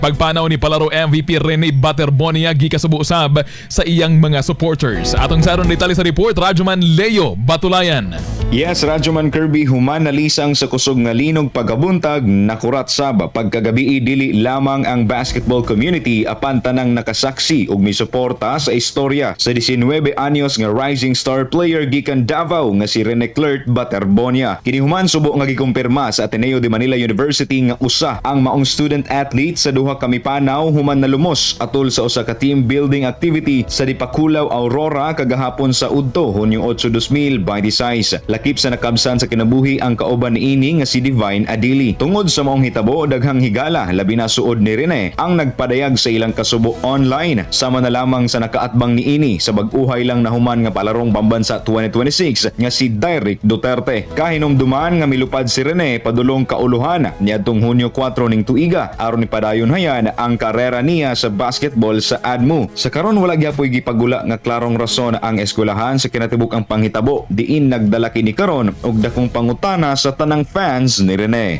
Pagpanaw ni palaro MVP Rene Baterbonia gikasubo usab sa iyang mga supporters. Atong saron detalye sa report, Radyoman Leo Batulayan. Yes, Radyoman Kirby, human nalisang sa kusog nga linog pagabuntag, nakurat sab pagkagabii dili lamang ang basketball community apan tanang nakasaksi ug misuporta sa istorya sa 19 anyos nga rising star player gikan Davao nga si Rene Clert Baterbonia. Kini human subo nga gikumpirma sa Ateneo de Manila University nga usa ang maong student athlete sa duha ka mipanaw human nalumos atol sa usa ka team building activity sa Dipaculao, Aurora kagahapon sa udto, Hunyo 8, 2026. Lakip sa nakabsan sa kinabuhi ang kauban niini nga si Divine Adili. Tungod sa maong hitabo, daghang higala, labi na suod ni Rene, ang nagpadayag sa ilang kasubo online. Sama na lamang sa nakaatbang niini sa bag-uhay lang nahuman nga palarong pambansa 2026 nga si Derek Duterte. Kahinumduman nga milupad si Rene padulong kauluhan niadtong Hunyo 4 ning tuiga aron ipadayon hayan ang karera niya sa basketball sa ADMU. Sa karon, wala gyapoy gipagula nga klarong rason ang eskwelahan sa kinatibuk-ang panghitabo diin nagdala kini karon og dakong pangutana sa tanang fans ni Rene.